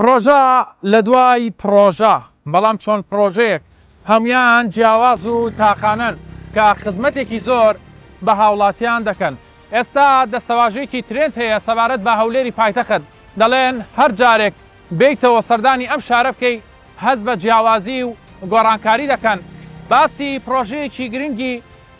پڕۆژە لە دوای پڕۆژە، بەڵام چۆن پڕۆژەیەک، هەموویان جیاواز و تاقانەن کە خزمەتێکی زۆر بە هاوڵاتیان دەکەن. ئێستا دەستەواژەیەکی ترێند هەیە سەبارەت بە هەولێری پایتەخت، دەڵێن هەر جارێک بێیتەوە سەردانی ئەم شارە بکەی هەست بە جیاوازی و گۆڕانکاری دەکەن. باسی پڕۆژەیەکی گرنگی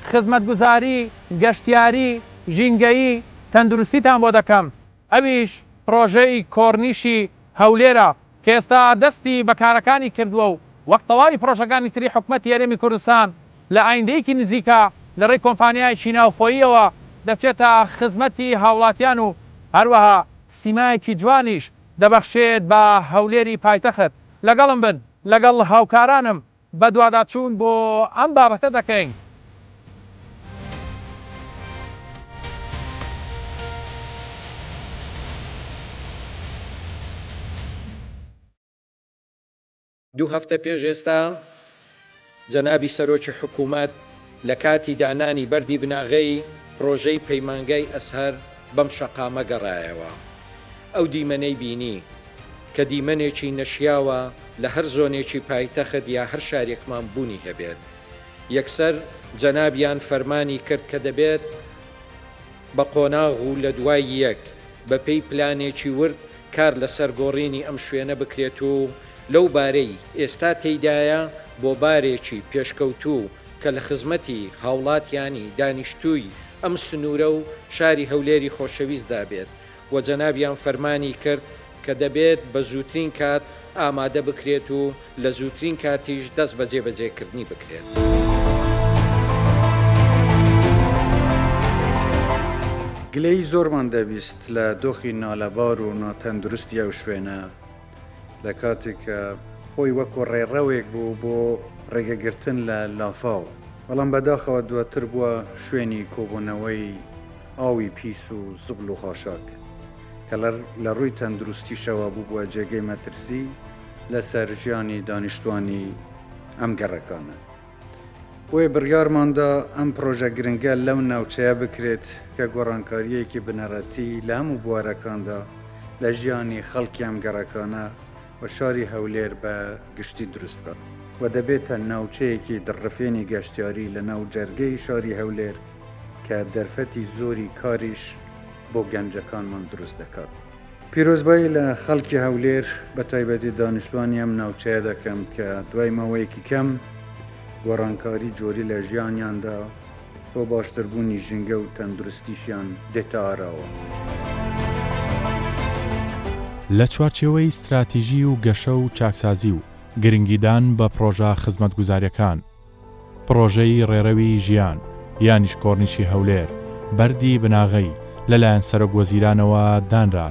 خزمەتگوزاری، گەشتیاری، ژینگەیی، تەندروستیتان بۆ دەکەم. ئەویش پڕۆژەی کۆرنیشی هەولێرە کە ئێستا دەستی بە کارەکانی کردووە و وەک تەواوی پڕۆژەکانی تری حکومەتی هەرێمی کوردستان لە ئایندەیەکی نزیکا لە ڕێی کۆمپانیایەکی ناوخۆییەوە دەچێتە خزمەتی هاوڵاتیان و هەروەها سیمایەکی جوانیش دەبەخشێت بە هەولێری پایتەخت. لەگەڵم بن لەگەڵ هاوکارانم بەدواداچوون بۆ ئەم بابەتە دەکەین. دوو هەفتە پێش ئێستا جەنابی سەرۆکی حکوومەت لە کاتی دانانی بەردی بناغەی پڕۆژەی پەیمانگای ئەزهەر بەم شەقامە گەڕایەوە. ئەو دیمەنەی بینی کە دیمەنێکی نەشیاوە لە هەر زۆنێکی پایتەخت یا هەر شارێکمان بوونی هەبێت. یەکسەر جەنابیان فەرمانی کرد کە دەبێت بە قۆناغ و لە دوای یەک بە پێی پلانێکی ورد کار لە سەر گۆڕینی ئەم شوێنە بکرێت و لەو بارەی ئێستا تێیدایە بۆ بارێکی پێشکەوتوو کە لە خزمەتی هاوڵاتیانی دانیشتووی ئەم سنوورە و شاری هەولێری خۆشەویستدا بێت و جەنابیان فەرمانی کرد کە دەبێت بە زووترین کات ئامادە بکرێت و لە زووترین کاتیش دەست بە جێبەجێکردنی بکرێت. گلەیی زۆرمان دەبیست لە دۆخی نالەبار و ناتەندروستی ئەو شوێنە، لە کاتێک کە خۆی وەکو ڕێڕەوێک بوو بۆ ڕێگەگرتن لە لافاو، بەڵام بەداخەوە دواتر بووە شوێنی کۆبوونەوەی ئاوی پیس و زبڵ و خاشاک کە لە ڕووی تەندروستیشەوە بووبووە جێگەی مەترسی لەسەر ژیانی دانیشتوانی ئەم گەڕەکانە. بۆیە بڕیارماندا ئەم پڕۆژە گرنگە لەو ناوچەیە بکرێت کە گۆڕانکارییەکی بنەڕەتی لە هەموو بوارەکاندا لە ژیانی خەڵکی ئەم گەڕەکانە و شاری هەولێر بە گشتی دروست بکات و دەبێتە ناوچەیەکی دڕفێنی گەشتیاری لە ناو جەرگەی شاری هەولێر کە دەرفەتی زۆری کاریش بۆ گەنجەکانمان دروست دەکات. پیرۆزبایی لە خەڵکی هەولێر بە تایبەتی دانیشتوانی ئەم ناوچەیە دەکەم کە دوای ماوەیەکی کەم گۆڕانکاری جۆری لە ژیانیاندا بۆ باشتربوونی ژینگە و تەندروستیشیان دێتە ئاراوە. لە چوارچێوەی ستراتیژی و گەشە و چاکسازی و گرنگیدان بە پڕۆژە خزمەتگوزارییەکان، پڕۆژەی ڕێڕەوی ژیان یانیش کۆرنیشی هەولێر بەردی بناغەی لەلایەن سەرۆک وەزیرانەوە دانرا.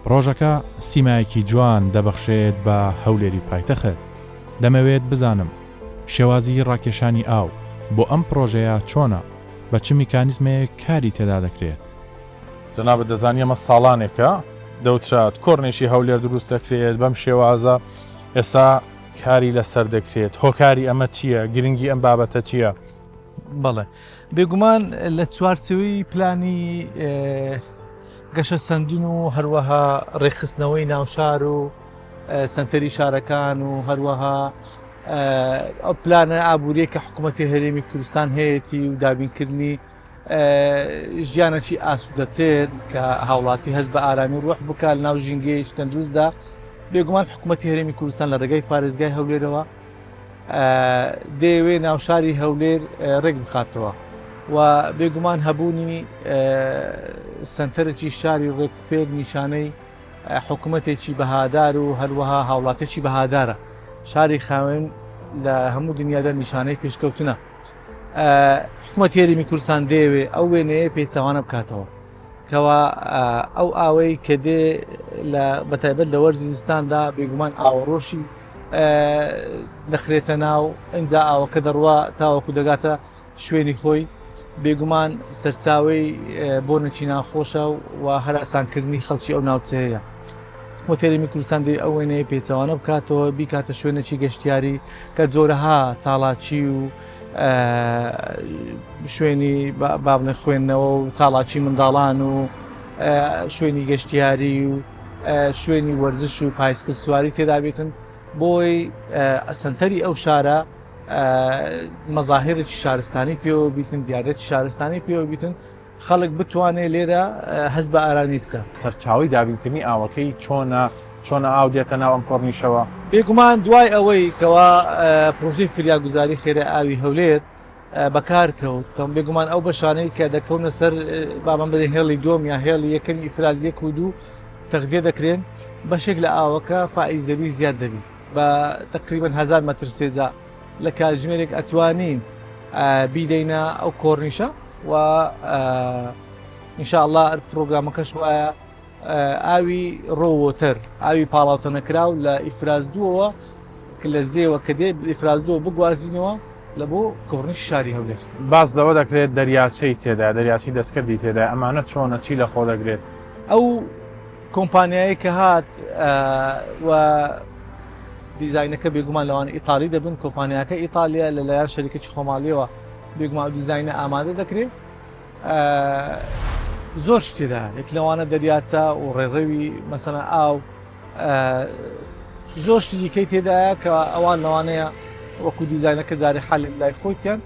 پڕۆژەکە سیمایەکی جوان دەبەخشێت بە هەولێری پایتەخت. دەمەوێت بزانم شێوازی ڕاکێشانی ئاو بۆ ئەم پڕۆژەیە چۆنە؟ بە چ میکانیزمێک کاری تێدا دەکرێت؟ جەنابت دەزانی ئەمە ساڵانێکە دەوترات کۆرنیشی هەولێر دروست دەکرێت بەم شێوازە ئێستا کاری لەسەر دەکرێت هۆکاری ئەمە چییە گرنگی ئەم بابەتە چییە؟ بەڵێ بێگومان لە چوارچێوەی پلانی گەشە سندن و هەروەها ڕێکخستنەوەی ناوشار و سنتەری شارەکان و هەروەها ئەو پلانە ئابووریە کە حکوومەتی هەرێمی کوردستان هەیەی و دابینکردنی ژیانێکی ئاسوودەتر کە هاوڵاتی هەست بە ئارامی ڕۆح بکات ناو ژینگەیەکی تەندروستدا بێگومان حکوومەتی هەرێمی کوردستان لە ڕێگەی پارێزگای هەولێرەوە دەیەوێ ناوشاری هەولێر ڕێک بخاتەوە و بێگومان هەبوونی سنتەرێکی شاری ڕێک پێک نیشانەی حکوومەتێکی بەهادار و هەروەها هاوڵاتێکی بەهادارە شاری خاوێن لە هەموو دنیادا نیشانەی پێشکەوتنە حکومەتی هەرێمی کوردستان دەیەوێ ئەو وێنەیە پێچەوانە بکاتەوە کەوا ئەو ئاوەی کە دێ لە بەتایبەت لە وەرزی زستاندا بێگومان ئاوەڕۆشی دەخرێتە ناو ئینجا ئاوەکە دەڕوا تاوەکو دەگاتە شوێنی خۆی بێگومان سەرچاوی بۆنێکی ناخۆشە و هەراسانکردنی خەڵکی ئەو ناوچەیە. حکومەتی هەرێمی کوردستان دەی ئەو وێنەیە پێچەوانە بکاتەوە بیکاتە شوێنێکی گەشتیاری کە جۆرەها چاڵاکی و شوێنی با بڵێن خوێندنەوە و چاڵاکی منداڵان و شوێنی گەشتیاری و. شوێنی وەرزش و پایسکل سواری تێدا بێتن بۆی سنتەری ئەو شارە مەزاهرێکی شارستانی پێوە بیتن دیارێکی شارستانی پێوە بیتن خەڵک بتوانێت لێرە هەست بە ئارامی بکە. سەرچاوەی دابینکردنی ئاوەکەی چۆنە؟ چۆنە ئاو دێتە ناو ئەم کۆرنیشەوە؟ بێگومان دوای ئەوەی کەوا پرۆژەی فریاگوزاری خێرای ئاوی هەولێر بەکار کەوت، بێگومان ئەو بەشانەی کە دەکەونە سەر بابم بڵێن هێڵی دووەم یا هێڵی یەکەمی ئیفراز یەک و دوو تەغدیە دەکرێن، بەشێک لە ئاوەکە فائیز دەبی زیاد دەبی بە تەقریبەن 1000 مەتر سێجا لە کاتژمێرێک ئەتوانین بیدەینە ئەو کۆرنیشە و ئینشاءاللە پرۆگرامەکەش وایە ئاوی ڕۆوۆتەر ئاوی پاڵاوتە نەکراو لە ئیفراز دووەوە کە لە زێوە کە دێ ئیفراز دووە بگوازینەوە لە بۆ کۆرنیش شاری هەولێر. باس لەوە دەکرێت دەریاچەی تێدایە، دەریاچەی دەستکردی تێدایە، ئەمانە چۆنە، چی لەخۆ دەگرێت؟ ئەو کۆمپانیایەی کە هات و دیزاینەکە بێگومان لەوان ئیتالی دەبن، کۆمپانیاکە ئیتالیە لەلایەن شەریکەکی خۆماڵیەوە بێگومان ئەو دیزاینە ئامادە دەکرێت. زۆر شت تێدا یەک لەوانە دەریاچە و ڕێڕەوی مەسەلەن ئاو زۆر شتی دیکەی تێدایە کە ئەوان لەوانەیە وەکو دیزاینەکە جارێ حالی لای خۆیتیان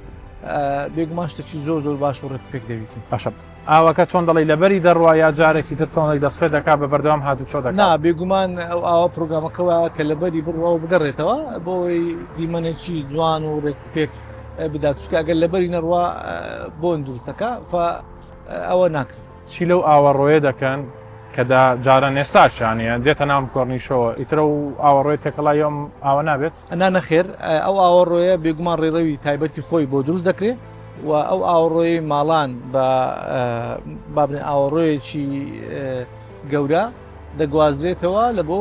بێگومان شتێکی زۆر زۆر باش و ڕێک پێک دەبیت. باشە ئاوەکە چۆن دەڵێی لەبەری دەڕوا یا جارێکی تر چۆنێک دەسفێ دەکات بە بەردەوام هاتوچۆ دەکات؟ نا بێگومان ئەو ئاوە پرۆگرامەکە وایە کە لەبەری بڕوا و بگەڕێتەوە بۆ ئەوەی دیمەنێکی جوان و ڕێک پێک بدات چونکە ئەگەر لەبەری نەڕوا بۆن دروست دەکا ف ئەوە ناکرێت. چی لەو ئاوەڕۆیە دەکەن کە دا جاران ئێستاشیان هەیە دێتە ناو کۆرنیشەوە ئیتر ئەو ئاوەڕۆیە تێکەڵاوی ئەم ئاوە نابێت؟ نا نەخێر ئەو ئاوەڕۆیە بێگومان ڕێڕەوی تایبەتی خۆی بۆ دروست دەکرێت و ئەو ئاوەڕۆیەی ماڵان بە بابنێ ئاوەڕۆیەکی گەورە دەگوازرێتەوە لە بۆ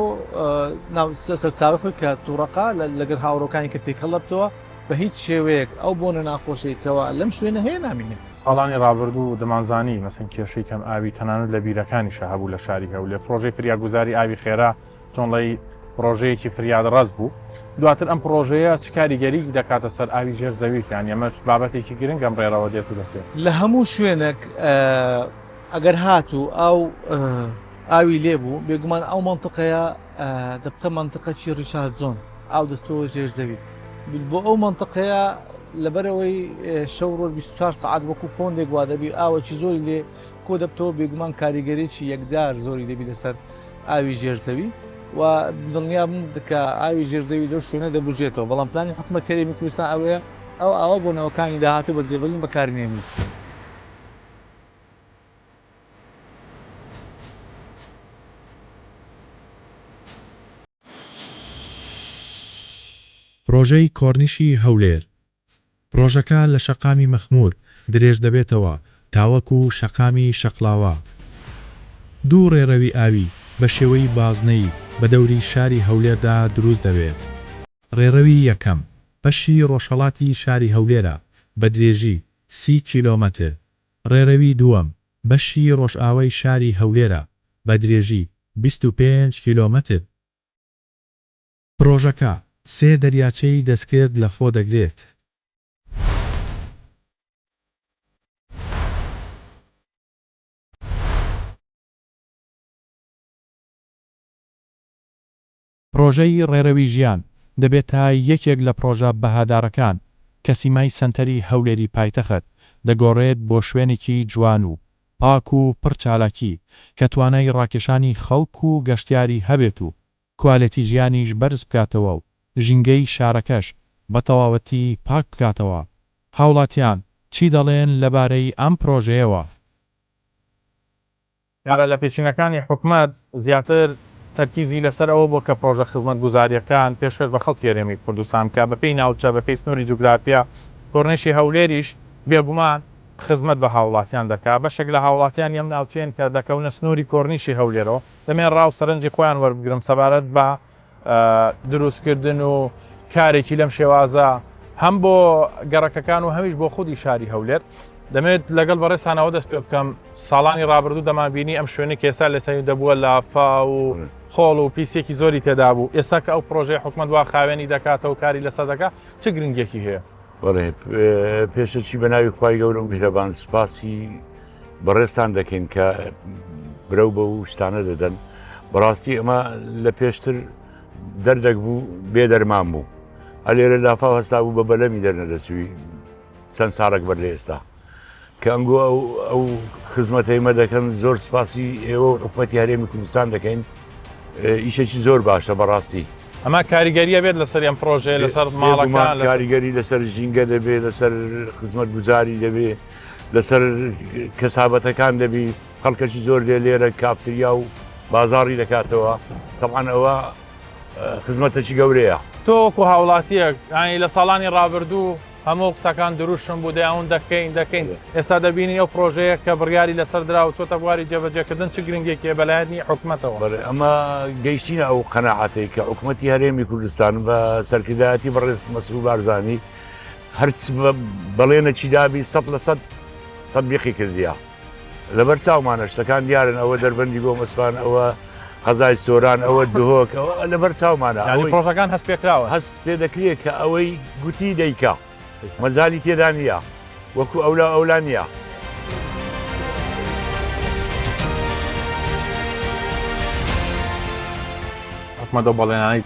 سەرچاوی خۆی کە توڕەقا لەگەر هاوڕۆکانی کە تێکەڵ دەبتەوە بە هیچ شێوەیەک ئەو بۆنە ناخۆشەی کەوا لەم شوێنە هەیە نامینێت. ساڵانی ڕابردوو دەمانزانی مەسەن کێشەی کەم ئاوی تەنانەت لە بیرەکانیشا هەبوو لە شاری هەولێر، پڕۆژەی فریاگوزاری ئاوی خێرا چۆنڵەی پڕۆژەیەکی فریادڕەس بوو، دواتر ئەم پڕۆژەیە چ کاریگەریی دەکاتە سەر ئاوی ژێر زەویش یانی ئەمەش بابەتێکی گرنگە ئەم ڕێڕەوە دێت و دەچێت. لە هەموو شوێنێک ئەگەر هاتوو ئاو ئاوی لێبوو بێگومان ئەو مەنتقەیە دەبتە مەنتقەکی recharge zone ئاو دەستەوە ژێر زەوی بۆ ئەو مەنتقەیە لەبەرەوەی شەو ڕۆژ 24 سعات وەکو pond ێک وا دەبی ئاوەکی زۆری لێ کۆ دەبتەوە بێگومان کاریگەریی یەکجار زۆری دەبی لەسەر ئاوی ژێر زەوی و دڵنیابم کە ئاوی ژێر زەوی لەو شوێنە دەبوژێتەوە بەڵام پلانی حکومەت هەرێمی کوردستان ئەوەیە ئەو ئاوە بۆ نەوەکانی داهاتوو بە جێبەجێ بەکارنێنیت. پرۆژەی کۆرنیشی هەولێر، پرۆژەکە لە شەقامی مەخموور درێژدەبێتەوە تاوەکو شەقامی شەقڵاوە. دوو ڕێڕەوی ئاوی بە شێوەی بازنەیی بە دەوری شاری هەولێردا دروست دەبێت. ڕێڕەوی یەکەم، بەشی ڕۆژهەڵاتی شاری هەولێرە بە درێژی سی کیلۆمەتر، ڕێڕەوی دووەم، بەشی ڕۆژئاوای شاری هەولێرە بە درێژی 25 کیلۆمەتر. پڕۆژەکە سێ دەریاچەی دەستکرد لەخۆ دەگرێت. پڕۆژەی ڕێرەوی ژیان دەبێتە یەکێک لە پڕۆژە بەهادارەکان کە سیمای سەنتەری هەولێری پایتەخت دەگۆڕێت بۆ شوێنێکی جوان و پاک و پڕ چالاکی کە توانای ڕاکێشانی خەڵک و گەشتیاری هەبێت و کوالێتی ژیانیش بەرز بکاتەوە و ژینگەی شارەکەش بە تەواوەتی پاک بکاتەوە. هاوڵاتیان چی دەڵێن لەبارەی ئەم پرۆژەیەوە؟ دیارە لەپێشینەکانی حکومەت زیاتر تەرکیزی لەسەر ئەوە بووە کە پرۆژە خزمەتگوزارییەکان پێشکەش بە خەڵکی هەرێمی کوردستان بکات بەپێی ناوچە، بەپێی سنووری جوگرافیا، کۆرنیشی هەولێریش بێگومان خزمەت بە هاوڵاتیان دەکات، بەشێک لە هاوڵاتیانی ئەم ناوچەیەن کە دەکەونە سنووری کۆرنیشی هەولێرەوە، دەمەوێت ڕا و سەرنجی خۆیان وەربگرم سەبارەت بە دروستکردن و کارێکی لەم شێوازە هەم بۆ گەڕەکەکان و هەمیش بۆ خودی شاری هەولێر. دەمەوێت لەگەڵ بەڕێزتانەوە دەست پێ بکەم، ساڵانی ڕابردوو دەمانبینی ئەم شوێنەی کە ئێستا لەسەری دەبووە لافاو و خۆڵ و پیسیەکی زۆری تێدا بوو، ئێستا کە ئەو پڕۆژەی حکومەت وا خاوێنی دەکاتەوە و کاری لەسەر دەکات چ گرنگیەکی هەیە؟ بەڵێ پێشەکی بە ناوی خوای گەورە و میهرەبان سوپاسی بەڕێزتان دەکەین کە برەو بەو شتانە دەدەن. بەڕاستی ئەمە لە پێشتر دەردەک بوو بێ دەرمان بوو ئەلێرە لافاو هەستا بوو بە بەلەمی دەرنەدەچووی چەند ساڵێک بەر لە ئێستا کە ئەنگۆ ئەو ئەو خزمەتەی مە دەکەن زۆر سپاسی ئێوە و حکوومەتی هەرێمی کوردستان دەکەین ئیشێکی زۆر باشە بەڕاستی. ئەمە کاریگەریە بێت لەسەر ئەم پرۆژەیە لەسەر ماڵەکان کاریگەری لەسەر ژینگە دەبێت لەسەر خزمەت گوزاری دەبێت لەسەر کەسابەتەکان دەبی خەڵکەکی زۆر لێ لێرە کافتریا و بازاڕی دەکاتەوە تەبعەن ئەوە خزمەتەکی گەورەیە. تۆ وەکو هاوڵاتیەک یانی لە ساڵانی ڕابردوو هەموو قسەکان دروشم بوو دەیان دەکەین دەکەین ئێستا دەبینین ئەو پرۆژەیە کە بڕیاری لەسەر درا و چۆتە بواری جێبەجێکردن چ گرنگێکی هەیە بەلایەنی حکومەتەوە؟ بەڵێ ئەمە گەیشتینە ئەو قەناعەتەی کە حکومەتی هەرێمی کوردستان بە سەرکردایەتی بەڕێز مەسرور بارزانی هەرچ بەڵێنەکی دابی 100% تەتبیقی کردیە. لەبەر چاومانە شتەکان دیارن ئەوە دەربەندی گۆمەسپان ئەوە قەزای سۆران ئەوە دهۆک ئەوە لەبەر چاومانە ئەوەی پرۆژەکان هەست پێکراوە هەست پێ دەکرێت کە ئەوەی گوتی دەیکا مەجالی تێدا نییە وەکو ئەولا ئەولا نییە. حکومەت ئەو بەڵێنانەی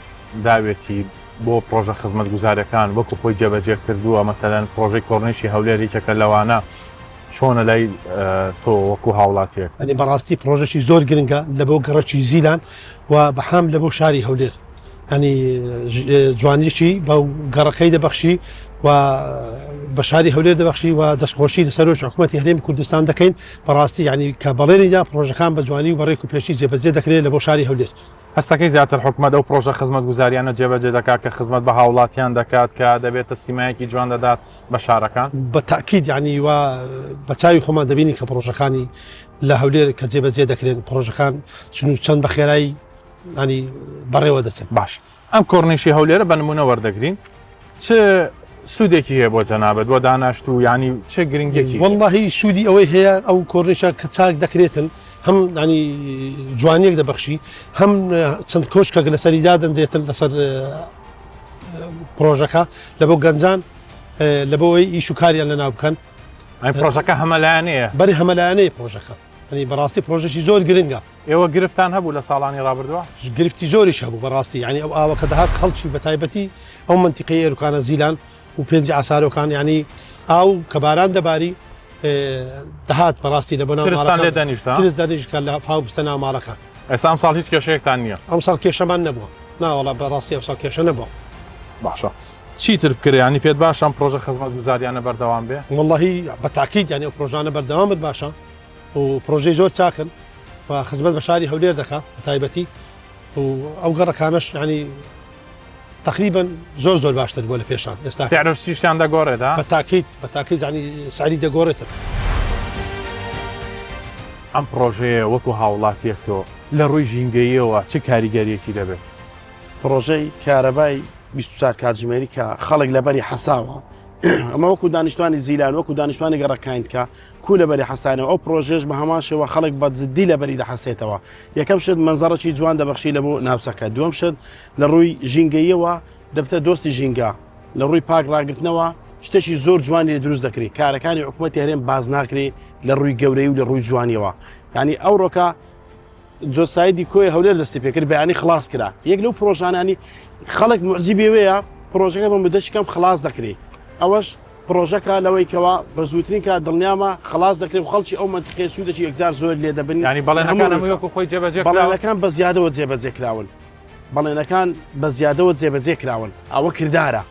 داوێتی بۆ پرۆژە خزمەتگوزاریەکان وەکو خۆی جێبەجێ کردووە مەسەلەن پرۆژەی کۆرنیشی هەولێر یەکێکە لەوانە چۆنە لای تۆ وەکو هاوڵاتیەک؟ یانی بەڕاستی پڕۆژەکی زۆر گرنگە لە بۆ گەڕەکی زیلان و بەحام لە بۆ شاری هەولێر ینی جوانیی بە گەڕەکەی دەبەخشی و بە شاری هەولێر دەبەخشی و دەستخۆشی لە سەرۆکی حکوومەتی هەرێمی کوردستان دەکەین بەڕاستی ینی کە بەڵێنیدا پڕۆژەکان بە جوانی و بەڕێک و پێشی جێبەجێ دەکرێت لە بۆ شاری هەولێر. هەستەکەی زیاتر حکومەت ئەو پڕۆژە خزمەتگوزاریانە جێبەجێ دەکات کە خزمەت بە هاوڵاتیان دەکات کە دەبێتە سیمایەکی جوان دەدات بە شارەکان؟ بە تاکید یانی وا بە چاوی خۆمان دەبینین کە پڕۆژەکانی لە هەولێر کە جێبەجێ دەکرێن پڕۆژەکان چون و چەند بە خێرایی ینی بەڕێوە دەچن. باش ئەم کۆڕنیشی هەولێرە بە نمونە وەردەگرین چ سوودێکی هەیە بۆ جەنابت بۆ داناشتوو یانی چ گرنگێکی هەیە؟ وەڵڵاهی سوودی ئەوەی هەیە ئەو کۆڕنیشە کە چاک دەکرێتن هەم ینی جوانیەک دەبەخشی هەم چەند کۆشکێک لەسەری دادەنرێتن لەسەر پرۆژەکە لە بۆ گەنجان لە بۆ ئەوەی ئیش و کاریان لەناو بکەن. ئەی پرۆژەکە هەمەلایەنەیە؟ بەری هەمەلایەنەیە پرۆژەکە ینی بەڕاستی پرۆژەکی زۆر گرنگە. ئێوە گرفتان هەبوو لە ساڵانی ڕابردووە؟ گرفتی زۆریش هەبوو بەڕاستی یعنی ئەو ئاوە کە دەهات خەڵکی بە تایبەتی ئەو مەنتیقەی ئێروکانە زیلان و پێنجی عسارۆکان یعنی ئاو کە باران دەباری دەهات بەڕاستی لە بەناو ترستان لێ دەنیشت ها؟ ترس دەنیشت کە لافاو بچتە ناو ماڵەکان. ئێستا ئەمساڵ هیچ کێشەیەکتان نییە؟ ئەمساڵ کێشەمان نەبووە. ناوەڵا بەڕاستی ئەمساڵ کێشە نەبووە. باشە چیتر بکرێ یانی پێت باشە ئەم پرۆژە خزمەتگوزاریانە بەردەوام بێ؟ وەڵاهی بە تاکید یانی ئەو پرۆژانە بەردەوام بن باشە و پرۆژەی زۆر چاکن و خزمەت بە شاری هەولێر دەکا بە تایبەتی و ئەو گەڕەکانەش یانی تقریبا زۆر زۆر باشتر بووە لە پێشان ئێستا سعر شتیشیان دەگۆڕێت ها؟ بە تاکید بە تاکید یانی سعری دەگۆڕێتن. ئەم پڕۆژەیە وەکو هاوڵاتیەک تۆ لە ڕووی ژینگەییەوە چ کاریگەریەکی دەبێت؟ پڕۆژەی کارەبای 24 کاتژمێری کە خەڵک لەبەری حەساوە ئەمە وەکو دانیشتوانی زیلان وەکو دانیشتوانی گەڕەکاین کە کو لەبەری حەسانەوە ئەو پرۆژێش بە هەمان شێوە خەڵک بە جددی لەبەری دەحەسێتەوە یەکەم شت مەنزەڕەکی جوان دەبەخشی لە بۆ ناوچەکە دووەم شت لە ڕووی ژینگەیەوە دەبتە دۆستی ژینگە لە ڕووی پاک ڕاگرتنەوە شتێکی زۆر جوانی لێ دروست دەکرێت کارەکانی حکوومەتی هەرێم باز ناکرێ لە ڕووی گەورەی و لە ڕووی جوانیەوە ینی ئەوڕۆکە جۆسایدی کۆی هەولێر دەستی پێکرد بەیانی خلاص کرا یەک لەو پرۆژانانی خەڵک معزی بێوەیە پرۆژەکە بە مدەشی کەم خلاص دەکرێت ئەوەش پرۆژەکە لەوەی کەوا بە زووترین کات دڵنیامە خلاص دەکرێت و خەڵکی ئەو مەنتیقەیە سوودێکی یەکجار زۆر لێ دەبن یانی بەڵێنەکان هەمووی وەکو خۆی جێبەجێ کراون؟ بەڵێنەکان بە زیادەوە جێبەجێ کراون بەڵێنەکان بە زیادەوە جێبەجێ کراون ئەوە کردارە.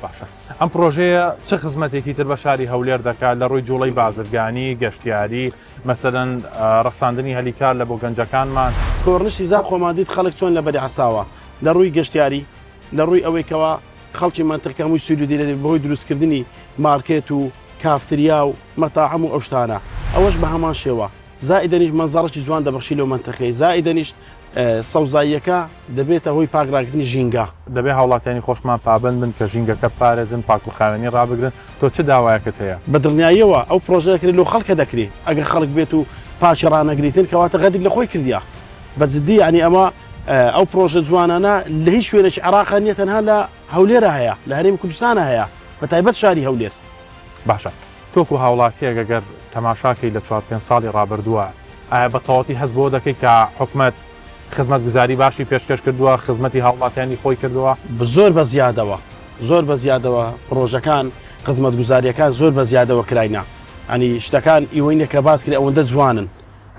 باشە ئەم پرۆژەیە چ خزمەتێکی تر بە شاری هەولێر دەکات لە ڕووی جوڵەی بازرگانی، گەشتیاری، مەسەلەن ڕەخساندنی هەلی کار لە بۆ گەنجەکانمان؟ کۆڕنشی زاپ خۆمان دیت خەڵک چۆن لەبەری حەساوە لە ڕووی گەشتیاری لە ڕووی ئەوەی کەوا خەڵکی مەنتقەکە هەمووی سوودی لێ دەبێت بەهۆی دروستکردنی مارکێت و کافتریا و مەتاعم و ئەو شتانە ئەوەش بە هەمان شێوە زائیدەنیش مەنزەڕەکی جوان دەبەخشی لەو مەنتەقەی زائیدەنیش سەوزاییەکە دەبێتە هۆی پاک ڕاگرتنی ژینگە. دەبێ هاوڵاتیانی خۆشمان پابەند بن کە ژینگەکە بپارێزن، پاک و خاوێنی ڕابگرن، تۆ چ داوایەکت هەیە؟ بە دڵنیاییەوە ئەو پرۆژە دەکرێت لۆ خەڵکە دەکرێ ئەگەر خەڵک بێت و پاکی ڕانەگریتن کەواتە غەدر لە خۆی کردیە بە جدی یانی ئەمە ئەو پرۆژە جوانانە لە هیچ شوێنێکی عێراقا نییە تەنها لە هەولێرە هەیە لە هەرێمی کوردستانە هەیە بە تایبەت شاری هەولێر. باشە تۆ وەکو هاوڵاتیەک ئەگەر تەماشاکەی لە چوار پێنج ساڵی ڕابردووە ئایا بە تەواوەتی هەست بەوە دەکەی کە حکومەت. خزمەتگوزاری باشی پێشکەش کردووە، خزمەتی هاوڵاتیانی خۆی کردووە؟ زۆر بە زیادەوە، زۆر بە زیادەوە پڕۆژەکان، خزمەتگوزارییەکان زۆر بە زیادەوە کراینە. ئەنی شتەکان ئیوەی نیە کە باس کرێ ئەوەندە جوانن.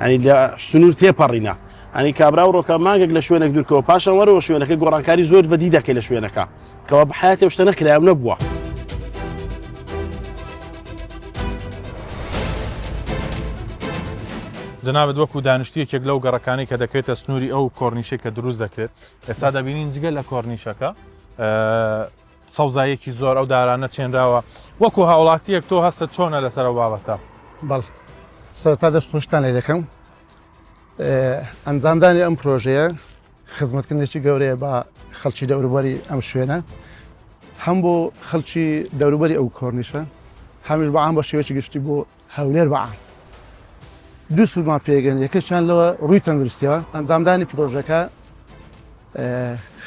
ئەنی لە سنوور تێپەڕینە. ئەنی کابرا و ڕۆکە مانگێک لە شوێنێک دوورکەوە پاشان وەرەوە شوێنەکە گۆڕانکاری زۆر بەدی دەکەی لە شوێنەکە. کەوا بە حەیاتی ئەو شتە نەکرایە و نەبووە. جەنابت وەکو دانیشتوو یەکێک لەو گەڕەکانەی کە دەکەوێتە سنووری ئەو کۆرنیشەی کە دروست دەکرێت ئێستا دەبینین جگە لە کۆرنیشەکە سەوزاییەکی زۆر ئەو دارانە چێنراوە وەکو هاوڵاتیەک تۆ هەستە چۆنە لەسەر ئەو بابەتە؟ بەڵ سەرەتا دەست خۆشتان لێ دەکەم ئەنجامدانی ئەم پرۆژەیە خزمەتکردنێکی گەورەیە بە خەڵکی دەوروبەری ئەم شوێنە هەم بۆ خەڵکی دەوروبەری ئەو کۆرنیشە هەمیش بە عام بە شێوەیەکی گشتی بۆ هەولێر بە عام دوو سوودمان پێگەن یەکەشیان لەوە ڕووی تەندروستیەوە ئەنجامدانی پرۆژەکە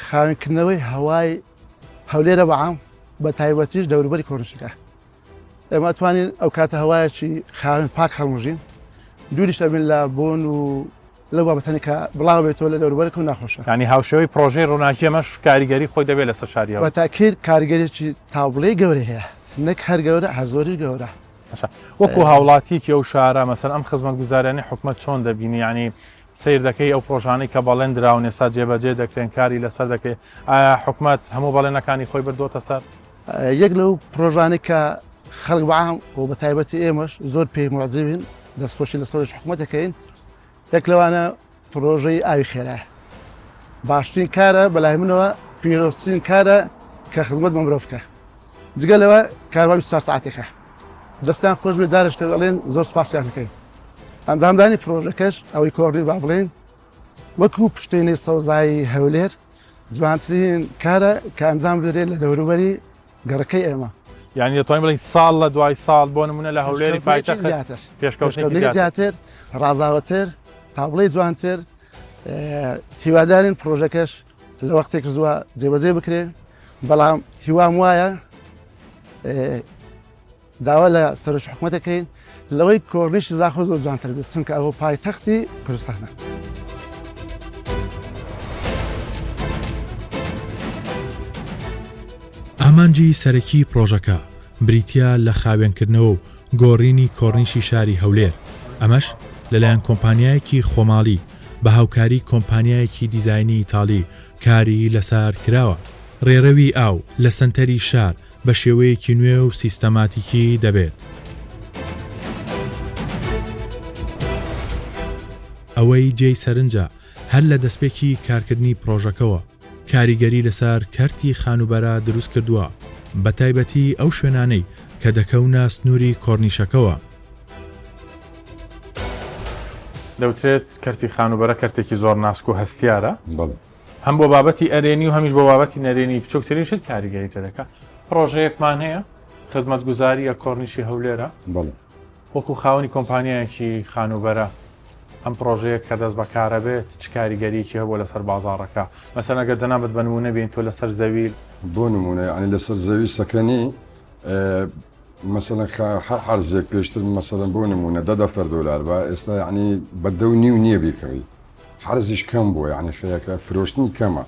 خاوێنکردنەوەی هەوای هەولێرە بە عام بە تایبەتیش دەوروبەری کۆرنیشەکە ئێمە توانین ئەو کاتە هەوایەکی خاوێن پاک هەڵمژین دووریش ئەبین لە بۆن و لەو بابەتانی کە بڵاو بێتەوە لە دەوروبەرەکە و ناخۆشە. یانی هاوشێوەی پڕۆژەی ڕووناکی ئەمەش کاریگەری خۆی دەبێت لەسەر شاری هەولێر. بە تاکید کاریگەریی تابڵێی گەورەی هەیە، نەک هەر گەورە، هەر زۆریش گەورە. باشە وەکو هاوڵاتیەکی ئەو شارە مەسەلەن ئەم خزمەتگوزاریانەی حکومەت چۆن دەبینی؟ یانی سەیر دەکەی ئەو پڕۆژانەی کە بەڵێن دراون ئێستا جێبەجێ دەکرێن کاری لەسەر دەکرێت ئایا حکومەت هەموو بەڵێنەکانی خۆی بردۆتە سەر؟ یەک لەو پرۆژانەی کە خەڵک بە عام و بە تایبەتی ئێمەش زۆر پێی موعجیبین دەستخۆشی لە سەرۆکی حکوومەت دەکەین یەک لەوانە پرۆژەی ئاوی خێرایە باشترین کارە بەلای منەوە پیرۆزترین کارە کە خزمەت بە مرۆڤ بکە جگە لەوە کارەبا 24 ساعتێکە دەستیان خۆش بێ جارش کە دەڵێن زۆر سپاسیان دەکەین ئەنجامدانی پرۆژەکەش ئەوەی کۆڕی با بڵێن وەکو پشتێنەی سەوزایی هەولێر جوانترین کارە کە ئەنجام بدرێت لە دەوروبەری گەڕەکەی ئێمە. یانی دەتوانین بڵێین ساڵ لە دوای ساڵ بۆ نمونە لە هەولێری پایتەخت زیاتر پێشکەوتنێکی زیاتر ڕازاوەتر تا بڵێ جوانتر هیوادارین پرۆژەکەش لە وەختێک زووە جێبەجێ بکرێت بەڵام هیوام وایە داوا لە سەرۆکی حکومەت دەکەین لەوەی کۆرنیشی زاخۆ زۆر جوانتر بێت چونکە ئەوە پایتەختی کوردستانە. ئامانجی سەرەکی پڕۆژەکە بریتییە لە خاوێنکردنەوە و گۆڕینی کۆرنیشی شاری هەولێر، ئەمەش لەلایەن کۆمپانیایەکی خۆماڵی بە هاوکاری کۆمپانیایەکی دیزاینی ئیتاڵی کاری لەسەر کراوە. ڕێڕەوی ئاو لە سەنتەری شار بە شێوەیەکی نوێ و سیستەماتیکی دەبێت. ئەوەی جێی سەرنجە هەر لە دەستپێکی کارکردنی پڕۆژەکەوە کاریگەری لەسەر کەرتی خانووبەرە دروست کردووە، بەتایبەتی ئەو شوێنانەی کە دەکەونە سنووری کۆرنیشەکەوە. دەوترێت کەرتی خانووبەرە کەرتێکی زۆر ناسک و هەستیارە. هەم بۆ بابەتی ئەرێنی و هەمیش بۆ بابەتی نەرێنی بچووکترین شت کاریگەری تێدەکات. پڕۆژەیەکمان هەیە خزمەتگوزارییە کۆرنیشی هەولێرە. وەکو خاوەنی کۆمپانیایەکی خانووبەرە ئەم پڕۆژەیە کە دەست بەکارە بێت چ کاریگەریەکی هەبووە لەسەر بازاڕەکە؟ مەسەلەن ئەگەر جەنابت بە نموونە بێین تۆ لەسەر زەوی. بۆ نموونە یانی لەسەر زەوی سەکەنی مەسەلەن هەر عەرزێک پێشتر مەسەلەن بۆ نموونە دە دەفتەر دۆلار بە ئێستا یانی بە دە و نیو نییە بیکڕی حەرزیش کەم بووە یعنی خەیەکە فرۆشتنی کەمە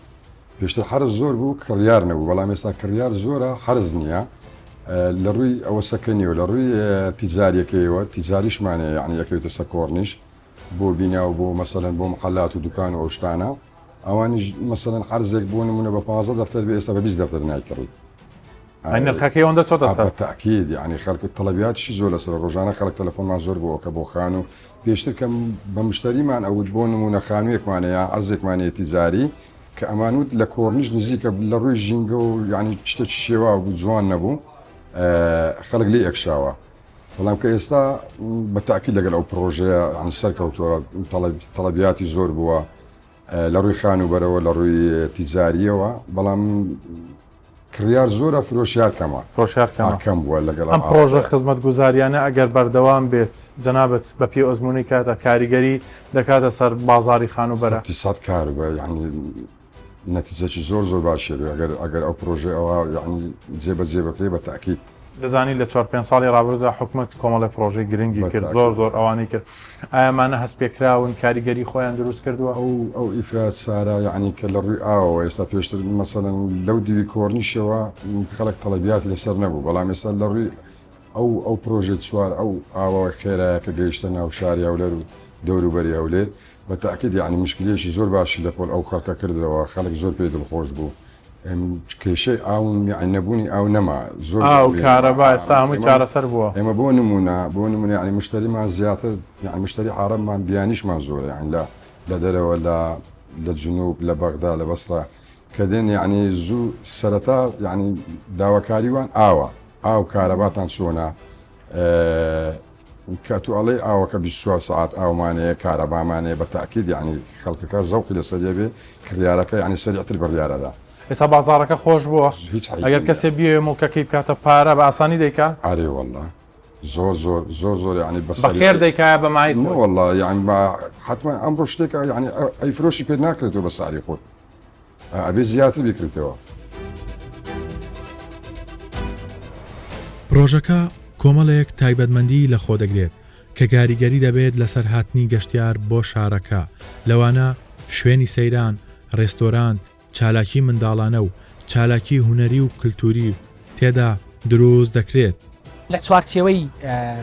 پێشتر حەرز زۆر بوو کڕیار نەبوو بەڵام ئێستا کڕیار زۆرە حەرز نییە لە ڕووی ئەوە سەکەنیەوە لە ڕووی تیجاریەکەیەوە تیجاریشمانەیە یعنی ئەکەوێتە سەر کۆڕنیش بۆ بینا و بۆ مەسەلەن بۆ محلات و دوکان و ئەو شتانە ئەوانیش مەسەلەن حەرزێک بۆ نمونە بە 15 دەفتەر بێ ئێستا بە 20 دەفتەر نایکڕی نرخەکەی ئەوەندە چۆتە سەر؟ بە تەئکید یعنی خەڵک تەڵەبیاتیشی زۆر لەسەر ڕۆژانە خەڵک تەلەفۆنمان زۆر بۆ کە بۆ خانوو پێشتر کە بە مشتەریمان ئەوت بۆ نمونە خانوویەکمان هەیە عەرزێکمان هەیە تیجاری کە ئەمانوت لە کۆرنیش نزیکە لە ڕووی ژینگە و یعنی شتێکی شێواو بوو جوان نەبوو خەڵک لێ ئەکشاوە بەڵام کە ئێستا بە تاکی لەگەڵ ئەو پرۆژەیە یعنی سەرکەوتووە تەڵەبیاتی زۆر بووە لە ڕووی خانووبەرەوە لە ڕووی تیجاریەوە بەڵام کڕیار زۆرە فرۆشیار کەمە. فرۆشیار کەمە. کەم بووە لەگەڵ ئەم پڕۆژە خزمەتگوزاریانە ئەگەر بەردەوام بێت جەنابت بە پێی ئەزموونی کاتە کاریگەری دەکاتە سەر بازاڕی خانووبەرە؟ سەتی سەد کار بە یانی نەتیجەکی زۆر زۆر باشی هەبێ ئەگەر ئەگەر ئەو پڕۆژەی ئەوها یانی جێبەجێ بکرێ بە تەئکید. دەزانی لە چوار پێنج ساڵی ڕابردوودا حکومەت کۆمەڵێ پڕۆژەی گرنگی کرد زۆر زۆر ئەوانەی کرد ئایا ئەمانە هەست پێکراون کاریگەری خۆیان دروست کردووە؟ ئەو ئەو ئیفراد سارا یەعنی کە لە ڕووی ئاوەوە ئێستا پێشتر مەسەلەن لەو دیوی کۆرنیشەوە خەڵک تەڵەبیاتی لەسەر نەبوو بەڵام ئێستا لە ڕووی ئەو ئەو پرۆژەی چوار ئەو ئاوە خێرایە کە گەیشتە ناو شاری هەولێر و دەوروبەری هەولێر بە تەئکید یەعنی مشکلەیەکی زۆر باشی لە پۆل ئەو خەڵکە کردەوە خەڵک زۆر پێی دڵخۆش بوو کێشەی ئاو یەعنی نەبوونی ئاو نەما زۆر ئاو کارەبا ئێستا هەمووی چارەسەر بووە. ئێمە بۆ نموونە بۆ نموونە یەعنی مشتەریمان زیاتر یەعنی مشتەری عەرەبمان بیانیشمان زۆرە یەعنی لە لە دەرەوە لە لە جنوب لە بەغدا لە بەسرە کە دێن یەعنی زوو سەرەتا یەعنی داواکاری وان ئاوە ئاو کارەباتان چۆنە کە تو ئەڵێی ئاوەکە 24 سەعات ئاومان هەیە کارەبامان هەیە بە تاکید یعنی خەڵکەکە زەوقی لەسەر بێ کڕیارەکە یعنی سەریعتر بڕیارەدا. ئێستا بازاڕەکە خۆش بووە هیچ عەیبی ئەگەر نییە. کەسێ بیەوێ موڵکەکەی بکاتە پارە بە ئاسانی دەیکا؟ ئەرێ وەڵا زۆر زۆر زۆر زۆر یعنی بە بە خێر سەریعی دەیکا یا بە مایەی نە خۆی؟ وەڵا یعنی بە حەتمەن ئەمڕۆ شتێکە یعنی ئەیفرۆشی پێ ناکرێتەوە بە سعری خۆت ئەبێ زیاتر بیکرێتەوە. پڕۆژەکە کۆمەڵێک تایبەتمەندی لەخۆدەگرێت کە کاریگەری دەبێت لەسەر هاتنی گەشتیار بۆ شارەکە، لەوانە شوێنی سەیران، ڕێستۆرانت، چالاکی منداڵانە و چالاکی هونەری و کلتوری تێدا دروست دەکرێت. لە چوارچێوەی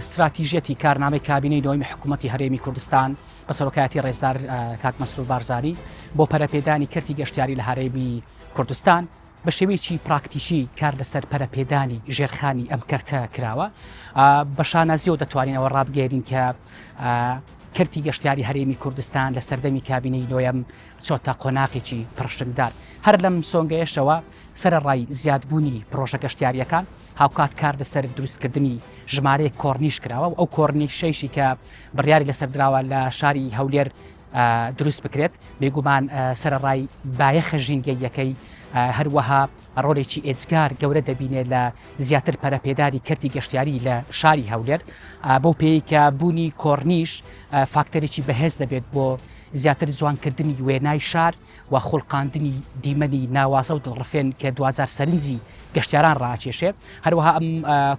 ستراتیژیەتی کارنامەی کابینەی نۆیەمی حکوومەتی هەرێمی کوردستان بە سەرۆکایەتی ڕێزدار کاک مەسرور بارزانی بۆ پەرەپێدانی کەرتی گەشتیاری لە هەرێمی کوردستان بە شێوەیەکی پراکتیکی کار لەسەر پەرەپێدانی ژێرخانی ئەم کەرتە کراوە بە شانازیەوە دەتوانینەوە ڕابگەێنین کە کەرتی گەشتیاری هەرێمی کوردستان لە سەردەمی کابینەی نۆیەم چۆتە قۆناغێکی پڕشنگدار هەر لەم سۆنگەیەشەوە سەرەڕای زیادبوونی پرۆژە گەشتیاریەکان هاوکات کار لەسەر دروستکردنی ژمارەیەک کۆرنیش کراوە و ئەو کۆرنیشەیشی کە بڕیاری لەسەر دراوە لە شاری هەولێر دروست بکرێت بێگومان سەرەڕای بایەخە ژینگەییەکەی هەروەها ڕۆلێکی ئێجگار گەورە دەبینێت لە زیاتر پەرەپێدانی کەرتی گەشتیاری لە شاری هەولێر بەو پێی کە بوونی کۆرنیش فاکتەرێکی بەهێز دەبێت بۆ زیاتر جوانکردنی وێنای شار و خوڵقاندنی دیمەنی ناوازە و دڵڕفێن کە دواجار سەرنجی گەشتیاران ڕاکێشێ هەروەها ئەم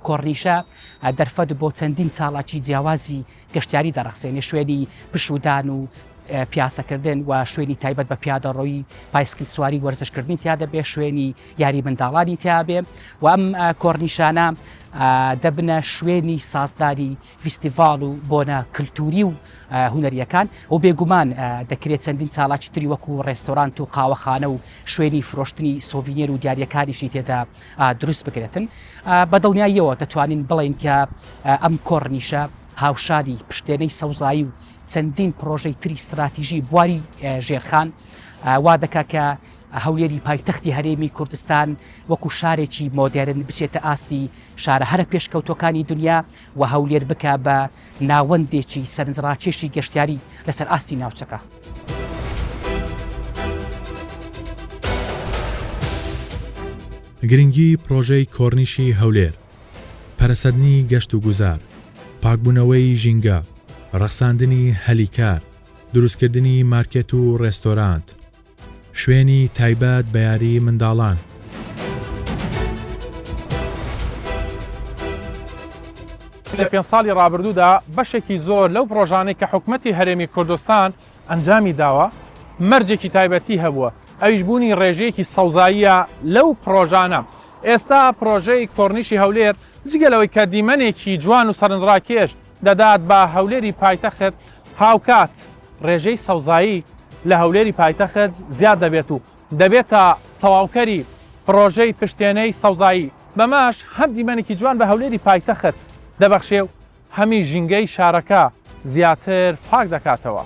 کۆرنیشە دەرفەت بۆ چەندین چاڵاکی جیاوازی گەشتیاری دەڕەخسێنێ شوێنی پشوودان و پیاسەکردن و شوێنی تایبەت بە پیادەڕۆیی پایسکل سواری وەرزشکردنی تیا دەبێ شوێنی یاری منداڵانی تیابێ و ئەم کۆرنیشانە دەبنە شوێنی سازداری فیستیڤاڵ و بۆنە کللتوری و هونەریەکان و بێگومان دەکرێت چەندین چالاکی تری وەکو ڕێستۆرانت و قاوەخانە و شوێنی فرۆشتنی سۆڤینێر و دیاریەکانیشی تێدا دروست بکرێتن بە دڵنیاییەوە دەتوانین بڵێین کە ئەم کۆڕنیشە هاوشانی پشتێنەی سەوزایی و چەندین پرۆژەی تری ستراتیژی بواری ژێرخان وا دەکا کە هەولێری پایتەختی هەرێمی کوردستان وەکو شارێکی مۆدێرن بچێتە ئاستی شارە هەرە پێشکەوتوەکانی دنیا و هەولێر بکە بە ناوەندێکی سەرنجڕاکێشی گەشتیاری لەسەر ئاستی ناوچەکە. گرنگی پڕۆژەی کۆرنیشی هەولێر، پەرەسەندنی گەشت و گوزار، پاکبوونەوەی ژینگە، ڕەخساندنی هەلی کار، دروستکردنی مارکێت و ڕێستۆرانت، شوێنی تایبەت بە یاری منداڵان. لە پێنج ساڵی ڕابردوودا بەشێکی زۆر لەو پڕۆژانەی کە حکومەتی هەرێمی کوردستان ئەنجامی داوە مەرجێکی تایبەتی هەبووە ئەویش بوونی ڕێژەیەکی سەوزاییە لەو پڕۆژانە. ئێستا پڕۆژەی کۆرنیشی هەولێر جگە لەوەی کە دیمەنێکی جوان و سەرنجڕاکێش دەدات بە هەولێری پایتەخت، هاوکات ڕێژەی سەوزایی لە هەولێری پایتەخت زیاد دەبێت و دەبێتە تەواوکەری پڕۆژەی پشتێنەی سەوزایی، بەمەش هەم دیمەنێکی جوان بە هەولێری پایتەخت دەبەخشێ و هەمیش ژینگەی شارەکە زیاتر پاک دەکاتەوە.